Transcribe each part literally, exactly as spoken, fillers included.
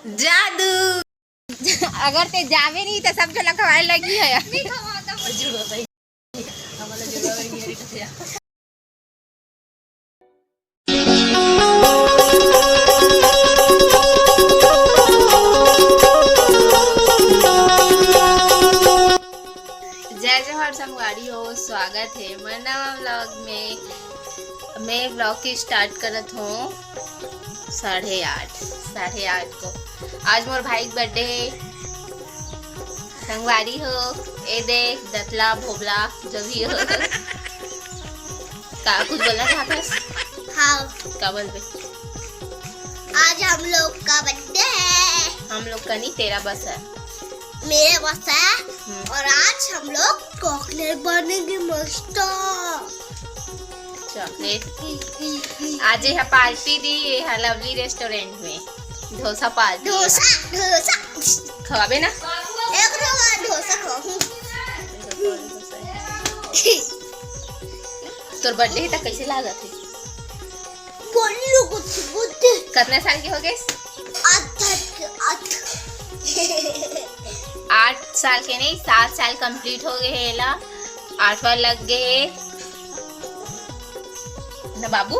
जादू। अगर ते जाबे नहीं तो सब झन ला खवाए लगी है। जय जोहार संगवारी हो, स्वागत है मोर नवा व्लॉग में। मैं व्लॉग की स्टार्ट करत हूँ साढ़े आठ, साढ़े आठ को। आज मोर भाई के बर्थडे है। संगवारी हो, ए देख, दतला, भोबला, जो भी हो। का कुछ बोलना चाहत हस? हाँ। का बोलबे? आज हम लोग का बर्थडे है। हम लोग का नहीं, तेरा बस है। मेरा बस है। हम्म। और आज हम लोग चॉकलेट बनेंगे मस्त। चॉकलेट। ई, ई, ई। आज ये पार्टी दी, ये है लवली रेस्टोरेंट में। डोसा पार्टी। डोसा, डोसा। खवाबे ना? एक बार डोसा खाऊं। तोर बर्थडे है त कैसे लागत है? बोलू कुछ, कुछ। कितना साल के हो गए? आठ, आठ। आठ साल के नहीं, सात साल कंप्लीट हो गए है एला। आठवां लग गए है ना बाबू।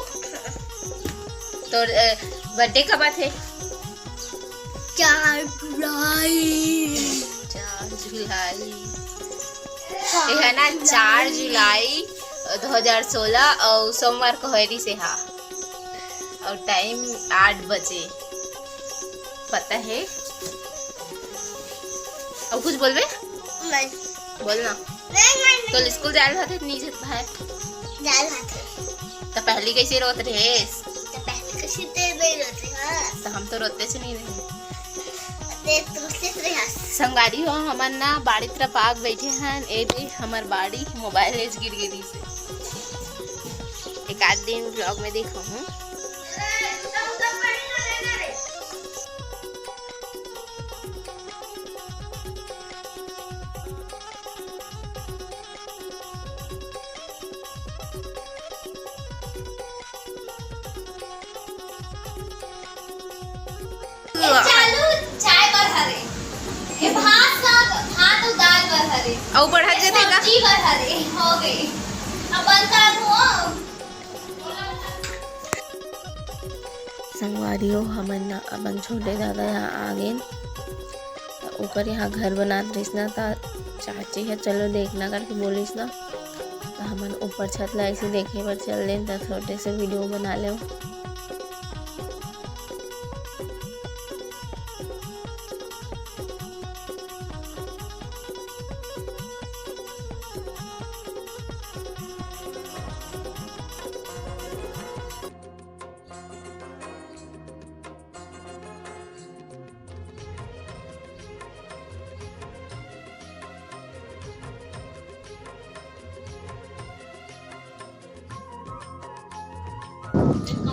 तोर, अ, बर्थडे कब आथे? चार जुलाई। चार जुलाई। ये है ना, चार जुलाई दो हजार सोलह और सोमवार को होरी से हा। और टाइम आठ बजे। पता है? और कुछ बोलबे? नहीं। बोलना। नहीं, नहीं, नहीं। तो स्कूल जाए भाते नहीं जात भाई? जाए भाते। तो पहली कैसे रोत रहे? तो पहली कैसे ते नहीं रोते, हाँ। तो हम तो रोते से नहीं रहे। ते तुमसे तो यहाँ। संगवारी हो, हमन ना बाड़ी तरफ आग बैठे हैं। ए दे हमर बाड़ी, मोबाइल एज गिर गई से। एक आध दिन व्लॉग में देखा हूँ। चालू चाय बर हरे, ये भात साग, भात अउ दाल बर हरे, अउ बढ़त ये जथे का? सब्जी बर हरे, हो गई। अब बंद कर दूं। संगवारी हो, हमन ना अपन छोटे दादा यहाँ आ गेन। त ओकर यहाँ घर बनात रहिस ना, त चाची ह चलो देखना करके बोलिस ना, त हमन ऊपर छत ला ऐसे देखे बर चल देन, त छोटे से वीडियो बना लेव।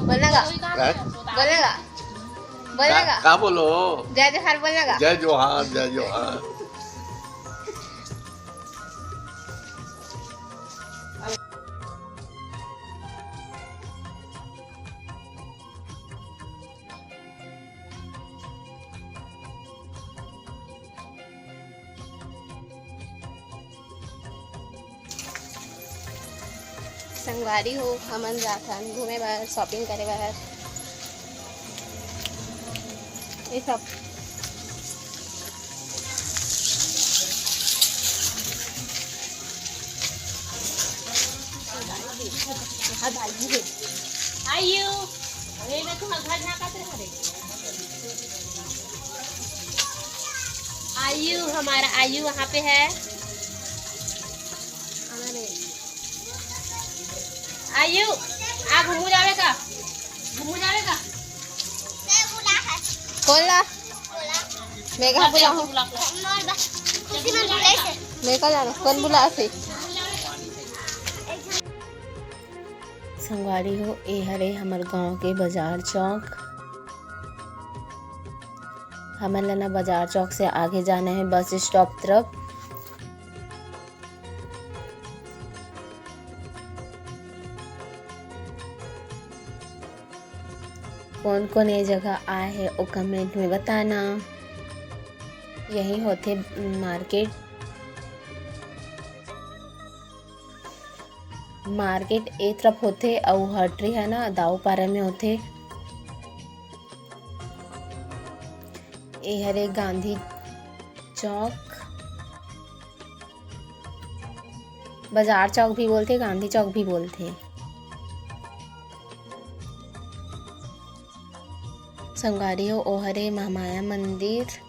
बोलना का? हैं? बोलना का? बोलना का? का, का बोलो? जय जोहार बोलना का? जय जोहार, जय जोहार। संगवारी हो, हमन जाथन घूमे बर, shopping करे बर। ये सब। आयु, अरे मैं तुम्हारा घर झांकत रहा रे। आयु, हमारा आयु वहाँ पे है। आयु, आ घूमू जावे का? घूमू जावे का? कौन ला? मैं कहाँ बुलाऊँ? मैं कहाँ जाना? कौन बुलाथे? संगवारी हो, ए हरे हमर गांव के बाजार चौक। हमन ला ना बाजार चौक से आगे जाना है बस स्टॉप तरफ। कौन कौन ये जगह आए हे, वो comment में बताना। यही होथे market। Market ए तरफ होथे अउ हटरी है ना, दाऊ पारा में होथे। ए हरे गांधी चौक, बाजार चौक भी बोलथे, गांधी चौक भी बोलथे। संगवारी हो, ओ हरे महामाया मंदिर।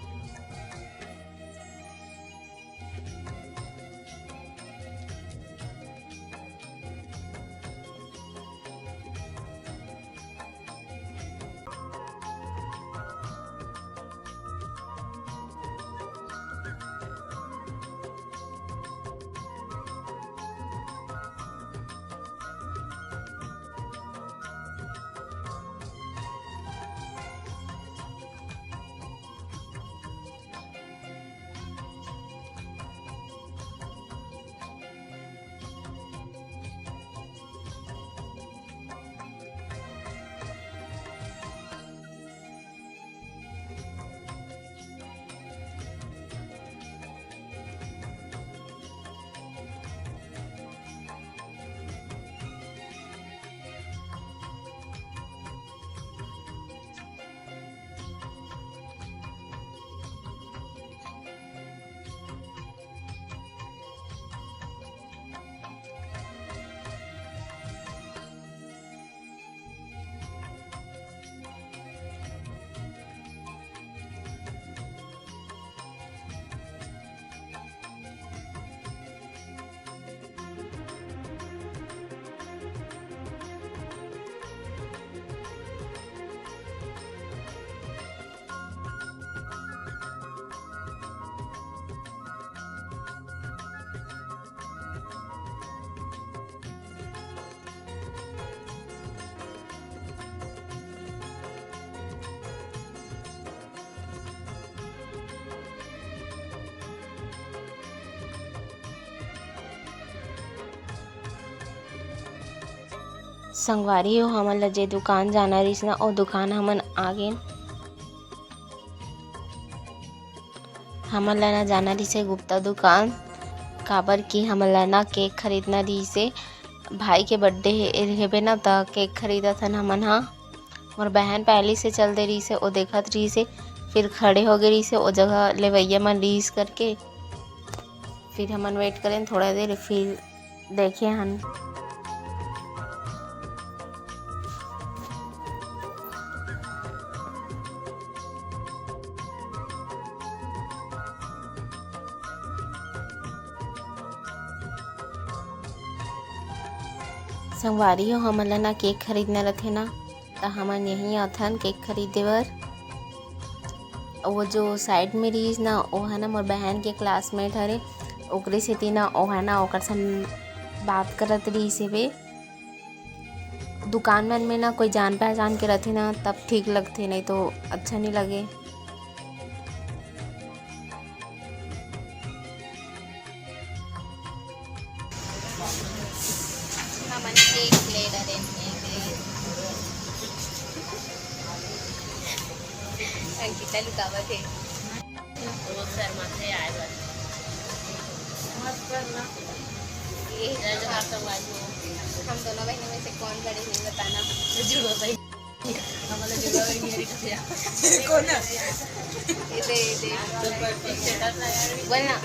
संगवारी हो, हमन ला जे दुकान जाना रहिस ना, ओ दुकान हमन आ गेन। हमन ला ना जाना रहिसे गुप्ता दुकान, काबर कि हमन ला ना केक खरीदना रहिसे। भाई के बर्थडे हे, हेबे ना, त केक खरीदत हन हमन हा। मोर बहन पहली से चल दे रहिसे, ओ देखत रहिसे, फिर खड़े हो गे रहिसे, ओ जगह लेवइया मन रहिस करके। फिर हमन वेट करेन थोड़ा देर, फिर देखे हन। संगवारी हो, हमन ला ना केक खरीदना रथे ना, त हमन यहीं आथन केक खरीदे बर। वो जो साइड में रहिस ना, वो है ना मोर बहन के क्लासमेट हरे, ओकरे सेती ना वो है ना ओकर संग बात करत रहिस हेबे। दुकान मन में ना कोई जान पहचान के रथे ना, तब ठीक लगथे, नहीं तो अच्छा नहीं लगे। हमन केक ले डरेन, केक। अंकिता लुकावत हे। वो शर्माथे आए बर। ये हम दोनों बहनों में से कौन बड़ी हुई, बताना। जुड़वा भाई। हमला जुड़वा भाई मेरी कथया। कौन है? ये दे, ये दे। बोल ना।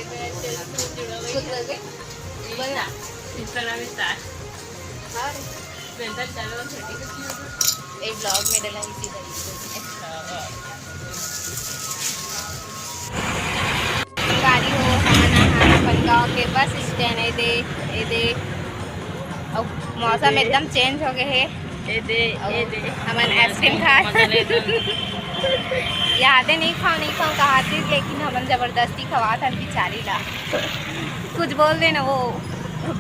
खुद बोल दे। बोल ना। Instagram star। और? Mental channel छोटी। ये vlog में डला इसी तरह। गाड़ी हो, हमन आए हन अपन गाँव के बस स्टैंड। ए दे, ए दे। अउ मौसम एकदम चेंज हो गए हे। ए दे, अउ ए दे। हमन आइसक्रीम खात। मजा ले दो। यादे नहीं खाओ, नहीं खाओ कहा थी, लेकिन हमन जबरदस्ती खवात हन बिचारी ला। कुछ बोल देना वो।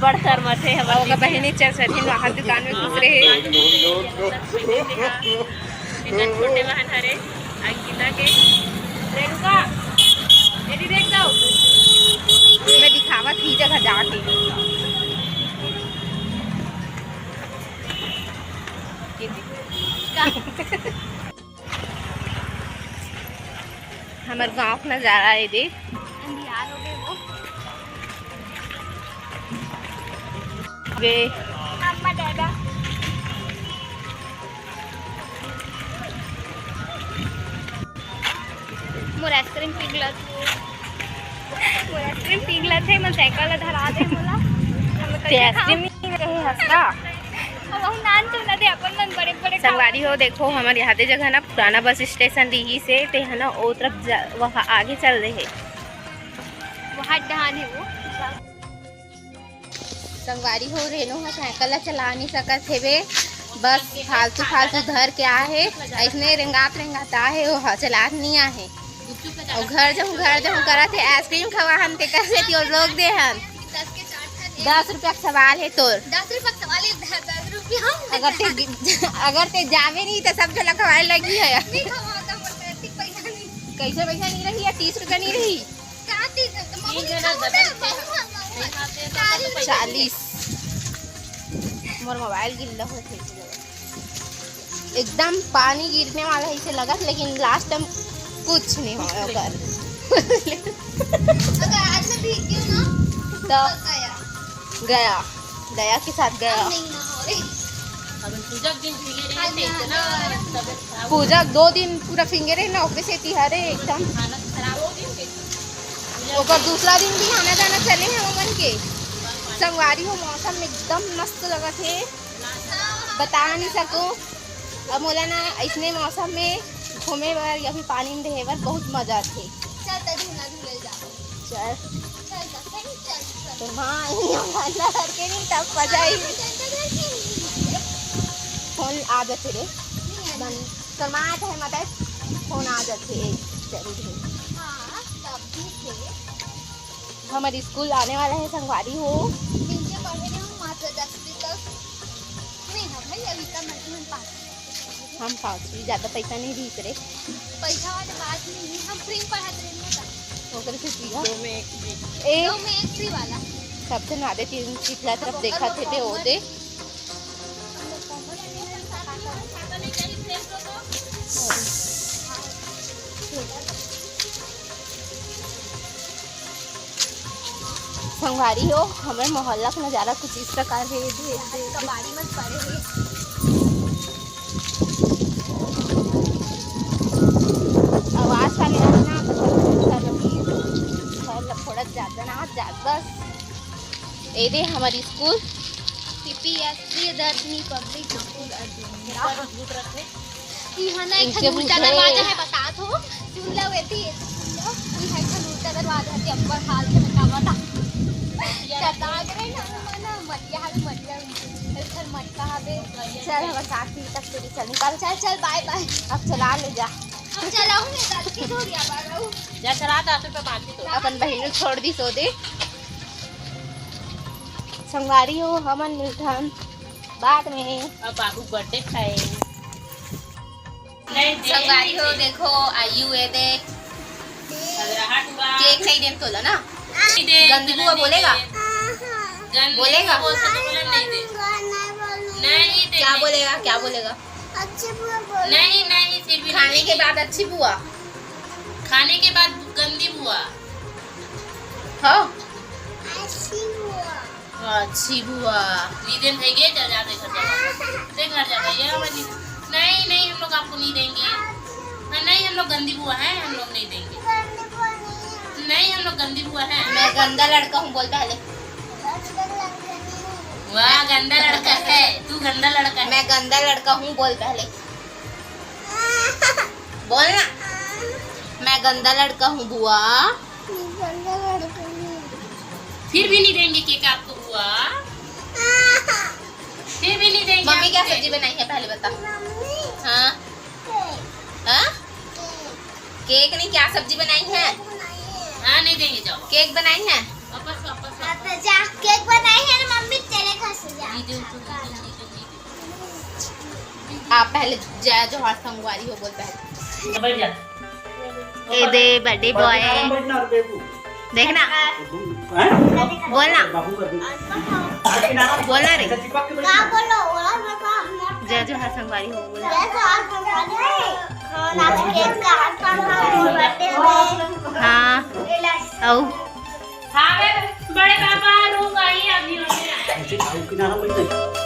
बड़ शर्माथे हमर ओकर बहिनी चरचरहिन वहाँ दुकान में घुस रहे। छोटे बहन हरे। अंकिता के, रेणुका, एदी देख दो। मैं दिखावत ही जगह जाके। का? हमर गांव के नजारा है दे। अंधियार हो गए वो। वे। अम्मा दादा। मोर आइसक्रीम पिघलत हे। मोर आइसक्रीम पिघलत हे, मन साइकिल ला धरा दे मोला। हम ते कइसे आइसक्रीम खाऊं? नहीं रहे हंसता। अब हम नान तो ना दे, अपन मन बड़े बड़े खाओ। संगवारी हो, देखो, हमर यहाँ दे जगह ना पुराना बस स्टेशन रही से, ते है ना, ओ तरफ जा, वहाँ आगे चल रहे हैं। वहाँ डहान है वो। संगवारी हो, रेनू ह साइकिल ला चला नहीं सकत हेवे, बस फालतू फालतू धर के आ हे, ऐसने रेंगात रेंगात आ हे, वो ह चलात नहीं आ हे। और घर जाऊँ, घर जाऊँ करत हे, आइसक्रीम खवा हन ते कर सेती वो लोग दे हन। दस रुपया के सवाल है तोर। दस रुपया के सवाल है, दस, दस रुपया हम अगर ते, अगर ते जावे नहीं तो सब झला खवाए लगी है। नहीं खवाता, मोर पैसे पैसा नहीं। कैसे पैसा नहीं रही है? तीस रुपया नहीं रही। का तीस? तो मम्मी तीन जना खाओ ना, दस रुपया। मम्मी खाओ ना। चालीस। मोर मोबाइल गिल्ला होथे। एकदम पानी गिरने वाला है इसे लगत, लेकिन लास्ट टाइम कुछ नहीं हो ओकर। अगर आज से भीग गयो ना, तो गया। गया, दया के साथ गया। अब नहीं ना हो रे। अब पूजा के दिन भीगे रहे थे, इतना तबीयत खराब हो पूजा दो दिन पूरा फिंगे रहे ना, ओकरे से तिहारे एकदम। हालत खराब हो गई थी। ओकर दूसरा दिन भी आना जाना चले हैं ओमन के। संगवारी हो, मौसम एकदम मस्त लगत हे, बता नहीं सकूं। अब मोला ना ऐसने मौसम में घूमे बर या फिर पानी में रहे बर बहुत मजा आथे। चल, त झूला झूले जा। चल। चल, त सही, चल, चल। तो माँ, यहाँ अंदर करके नहीं, तब मजा आई। हाँ, तो अंदर करके नहीं। फोन आ जाते रे। नहीं, नहीं। मन, शर्मा आता है, मत आए। फोन आ जाते, एक जरूर है। हाँ, तब भी थे। हमर स्कूल आने वाला है, संगवारी हो। नीचे पढ़े रहे हो, मात्र दस बजे तक। नहीं ना भाई, अभी इतना मर्जी हम पाँच। हम पाँच भी ज्यादा पैसा नहीं दी रे। पैसा वाले बात नहीं है, हम फ्री में पढ़ाते रहे ना। ओकरे से सीधा। दो में एक फ्री। ए, दो में एक फ्री वाला। सबसे नादे तीन चिखला तरफ देखा थे, ते ओ दे। संगवारी हो, हमर मोहल्ला के नजारा कुछ इस प्रकार हे। दे, दे, दे। कबाड़ी मत पड़े हे। आवाज पानी रखना, तो घर ला फोड़त जात ना, जात बस। ए दे हमर school. CPS Priyadarshini public school Ajmera. इहाँ ना एक ठन उल्टा दरवाजा है, बतात हो। सुन लो, एती, एती सुन लो। इहाँ एक ठन उल्टा दरवाजा है, अब्बड़ हाल से मैं का बता। चटाक रे ना, मना, मटिया हवे, मटिया उनके। एक ठन मटका हवे। चल, हमर साथ में तक तेरे चल निकाल। चल, चल, बाय, बाय। अब चला ले जा। अब चलाऊँ मैं, गलती थोड़ी अब आ रहा हूँ। जा चला, दस रुपये बाकी तो। अपन बहिन छोड़ दी, सो दे। संगवारी हो, हमन मिलथन बाद में। अब बाबू बर्थडे खाए। संगवारी हो, देखो, आयु ए देख। केक नहीं देम तोला ना। नहीं दे, गंदी बुआ बोलेगा? दे। गंदी बोलेगा? बोल सकते, बोले नहीं दे। नहीं दे। क्या बोलेगा, क्या बोलेगा? अच्छी बुआ बोल। नहीं, नहीं, फिर भी खाने के बाद अच्छी बुआ। खाने के बाद गंदी बुआ। हाँ। अच्छी बुआ। अच्छी बुआ। नी देन है गे, जा, जा, दे घर जा। दे घर जा भैया, हमें नहीं, नहीं, नहीं, हम लोग आपको नहीं देंगे। हाँ, नहीं, हम लोग गंदी बुआ हैं, हम लोग नहीं देंगे। गंदी बुआ नहीं है। नहीं, हम लोग गंदी बुआ हैं। मैं गंदा लड़का हूँ, बोल पहले। गंदा लड़का नहीं हूँ। वाह, गंदा लड़का है, तू गंदा लड़का है। मैं गंदा लड़का हूँ, बोल पहले। बोल ना। मैं गंदा लड़का हूँ बुआ। मैं गंदा लड़का हूँ। फिर भी नहीं देंगे केक आपको बुआ। फिर भी नहीं देंगे मम्मी आपको क्या केक। सब्जी बनाई है पहले बता। मम्मी। हाँ। केक। हाँ? केक। केक नहीं, क्या सब्जी बनाई है? केक बनाई है। हाँ, नहीं देंगे, जाओ। केक बनाई है? वापस, वापस, वापस। जा, केक बनाई है ना मम्मी, तेरे घर से जा। नहीं दे, नहीं दे, नहीं दे, नहीं दे। आप पहले जय जोहार संगवारी हो बोल पहले। बैठ जा। ए दे बर्थडे बर्थडे बॉय। खाना बैठना और बेबू। देखना। हैं? बोलना। बाबू कर दे। बोलना रे। ऐसा चिपक के बैठ। हाँ, बोलो, बोलो, बोलो, बोलो। जय जोहार संगवारी हो, बोल। जय जोहार संगवारी हो। हाँ, आज केक काटत हन, मोर बर्थडे में। हाँ, अउ हाँ, बे, बड़े पापा, रोंग आई, अभी होने आए। ऐसे खाओ किनारा मत दे।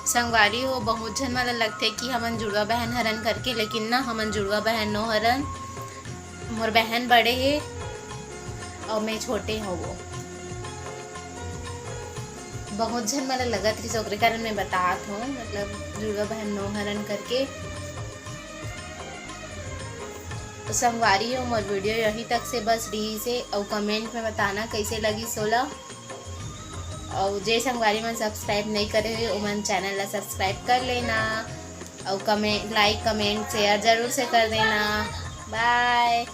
संगवारी हो, बहुत झन मन ल लगथे कि हमन जुड़वा बहन हरन करके, लेकिन ना, हमन जुड़वा बहन नो हरन। मोर बहन बड़े हे अउ मैं छोटे हवो। बहुत झन मन ल लगत रहिस, ओकरे कारण मैं बतात हूँ, मतलब जुड़वा बहन नो हरन करके। तो संगवारी हो, मोर वीडियो यहीं तक से बस रहिस हे, अउ कमेंट में बताना कैसे लगिस ओला। अउ जे संगवारी मन सब्सक्राइब नहीं करे हुए, ओमन चैनल ला सब्सक्राइब कर लेना, अउ कमेंट, लाइक, कमेंट, शेयर जरूर से कर देना। बाय।